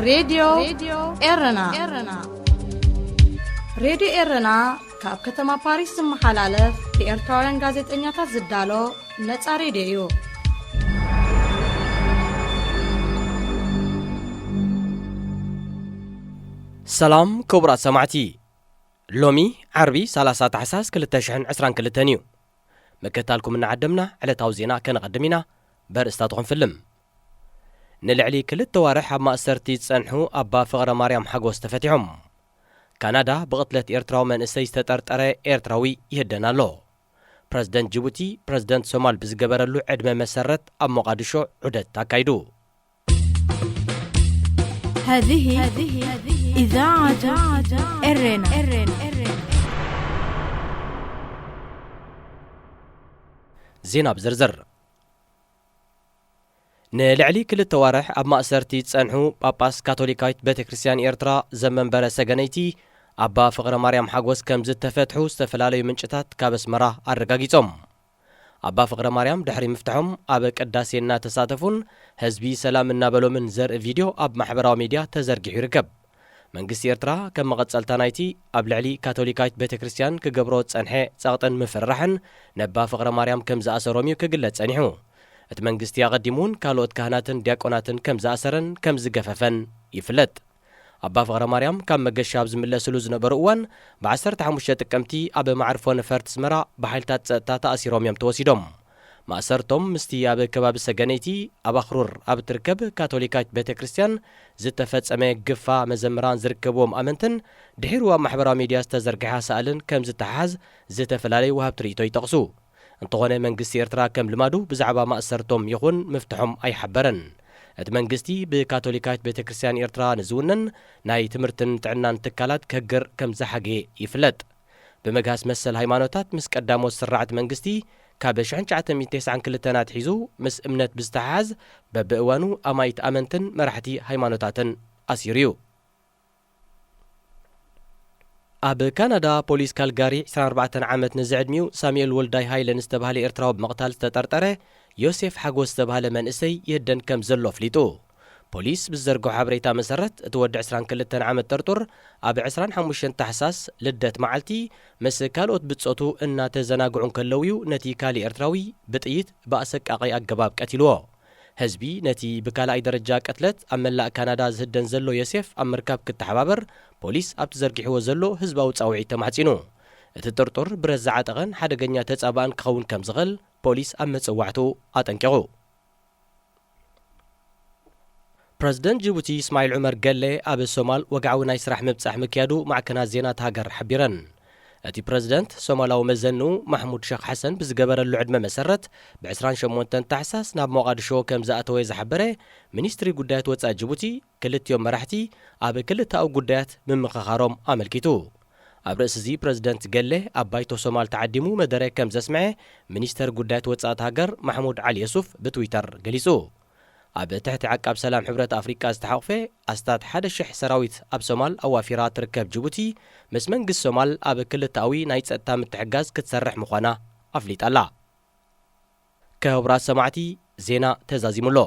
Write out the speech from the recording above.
ሬድዮ ኤረና። ሬድዮ ኤረና ካብ ከተማ ፓሪስ ዝመሓላለፍ ብኤርትራውያን ጋዜጠኛታት ዝዳሎ ነጻ ሬድዮ እዩ። ሰላም ክቡራት ሰማዕቲ፣ ሎሚ ዓርቢ ሰላሳ ታሕሳስ ክልተ ሽሕን ዕስራን ክልተን እዩ። ምክትታልኩም እናዓደምና ዕለታዊ ዜና ከነቐድም ኢና። በርእስታቱ ክንፍልም። ንልዕሊ ክልተ ዋርሕ ኣብ ማእሰርቲ ዝጸንሑ ኣባ ፍቕረ ማርያም ሓጎስ ተፈቲሖም። ካናዳ ብቕትለት ኤርትራዊ መንእሰይ ዝተጠርጠረ ኤርትራዊ ይህደን ኣሎ። ፕረዚደንት ጅቡቲ ፕረዚደንት ሶማል ብዝገበረሉ ዕድመ መሰረት ኣብ ሞቓድሾ ዑደት ኣካይዱ። هذه إذاعة إرنا. ዜና ብዝርዝር። ንልዕሊ ክልተ ዋርሕ ኣብ ማእሰርቲ ዝጸንሑ ጳጳስ ካቶሊካዊት ቤተ ክርስቲያን ኤርትራ ዘመንበረ ሰገነይቲ ኣባ ፍቕረ ማርያም ሓጎስ ከም ዝተፈትሑ ዝተፈላለዩ ምንጭታት ካብ ኣስመራ ኣረጋጊጾም። ኣባ ፍቕረ ማርያም ድሕሪ ምፍትሖም ኣብ ቅዳሴ እናተሳተፉን ህዝቢ ሰላም እናበሎምን ዘርኢ ቪድዮ ኣብ ማሕበራዊ ሚድያ ተዘርጊሑ ይርከብ። መንግስቲ ኤርትራ ከም መቐጸልታ ናይቲ ኣብ ልዕሊ ካቶሊካዊት ቤተ ክርስቲያን ክገብሮ ዝጸንሐ ጸቕጥን ምፍርራሕን ነባ ፍቕረ ማርያም ከም ዝኣሰሮም እዩ ክግለጽ ጸኒሑ። እቲ መንግስቲ ኣቐዲሙ እውን ካልኦት ካህናትን ዲያቆናትን ከም ዝኣሰረን ከም ዝገፈፈን ይፍለጥ። ኣባ ፍቕረ ማርያም ካብ መገሻ ኣብ ዝምለስሉ ዝነበሩ እዋን ብ ዓሰርተ ሓሙሽተ ጥቅምቲ ኣብ መዕርፎ ነፈርቲ ኣስመራ ብሓይልታት ጸጥታ ተኣሲሮም እዮም ተወሲዶም። ማእሰርቶም ምስቲ ኣብ ከባቢ ሰገነይቲ ኣብ ኣኽሩር ኣብ እትርከብ ካቶሊካዊት ቤተ ክርስቲያን ዝተፈጸመ ግፋ መዘምራን ዝርከብዎም ኣመንትን ድሒሩ ኣብ ማሕበራዊ ሚድያ ዝተዘርግሐ ኣሳእልን ከም ዝተሓሓዝ ዝተፈላለዩ ወሃብቲ ርእይቶ ይጠቕሱ። እንተኾነ መንግስቲ ኤርትራ ከም ልማዱ ብዛዕባ ማእሰርቶም ይኹን ምፍትሖም ኣይሓበረን። እቲ መንግስቲ ብካቶሊካዊት ቤተ ክርስቲያን ኤርትራ ንዝውነን ናይ ትምህርትን ጥዕናን ትካላት ክህግር ከም ዝሓገየ ይፍለጥ። ብምግሃስ መሰል ሃይማኖታት ምስ ቀዳሞት ስራዕቲ መንግስቲ ካብ ሽሕን ትሽዓተ ሚእትን ተስዓን ክልተን ኣትሒዙ ምስ እምነት ብዝተሓሓዝ በብእዋኑ ኣማኢት ኣመንትን መራሕቲ ሃይማኖታትን ኣሲሩ እዩ። ኣብ ካናዳ ፖሊስ ካልጋሪ ዕስራን ኣርባዕተን ዓመት ንዝዕድሚኡ ሳሙኤል ወልዳይ ሃይለ ንዝተባህለ ኤርትራዊ ብምቕታል ዝተጠርጠረ ዮሴፍ ሓጎስ ዝተባህለ መንእሰይ ይህደን ከም ዘሎ ኣፍሊጡ። ፖሊስ ብዝዘርግሖ ሓበሬታ መሰረት እቲ ወዲ ዕስራን ክልተን ዓመት ጥርጡር ኣብ ዕስራን ሓሙሽተን ታሕሳስ ልደት መዓልቲ ምስ ካልኦት ብጾቱ እናተዘናግዑ እንከለዉ እዩ ነቲ ካሊእ ኤርትራዊ ብጥይት ብኣሰቃቒ ኣገባብ ቀቲልዎ። ህዝቢ ነቲ ብካልኣይ ደረጃ ቅትለት ኣብ መላእ ካናዳ ዝህደን ዘሎ ዮሴፍ ኣብ ምርካብ ክተሓባበር ፖሊስ ኣብቲ ዘርጊሕዎ ዘሎ ህዝባዊ ጻውዒት ተማሕጺኑ። እቲ ጥርጡር ብረት ዝዓጠቐን ሓደገኛ ተጻባእን ክኸውን ከም ዝኽእል ፖሊስ ኣብ መጽዋዕትኡ ኣጠንቂቑ። ፕረዚደንት ጅቡቲ እስማዒል ዑመር ገሌ ኣብ ሶማል ወግዓዊ ናይ ስራሕ ምብጻሕ ምክያዱ ማዕከናት ዜና እታ ሃገር ሓቢረን። እቲ ፕረዚደንት ሶማላዊ መዘንኡ ማሕሙድ ሸኽ ሓሰን ብዝገበረሉ ዕድመ መሰረት ብ ዕስራን ሸሞንተን ታሕሳስ ናብ ሞቓድሾ ከም ዝኣተወ ዝሓበረ ሚኒስትሪ ጉዳያት ወጻኢ ጅቡቲ ክልቲኦም መራሕቲ ኣብ ክልተኣዊ ጉዳያት ምምኽኻሮም ኣመልኪቱ። ኣብ ርእሲ እዚ ፕረዚደንት ገሌ ኣብ ባይቶ ሶማል ተዓዲሙ መደረ ከም ዘስምዐ ሚኒስተር ጉዳያት ወጻኢ እታ ሃገር ማሕሙድ ዓሊ የሱፍ ብትዊተር ገሊጹ። ኣብ ትሕቲ ዓቃብ ሰላም ሕብረት ኣፍሪቃ ዝተሓቑፈ ኣስታት ሓደ ሽሕ ሰራዊት ኣብ ሶማል ኣዋፊራ ትርከብ ጅቡቲ ምስ መንግስቲ ሶማል ኣብ ክልተኣዊ ናይ ጸጥታ ምትሕግጋዝ ክትሰርሕ ምዃና ኣፍሊጣ ኣላ። ክቡራት ሰማዕቲ፣ ዜና ተዛዚሙ ኣሎ።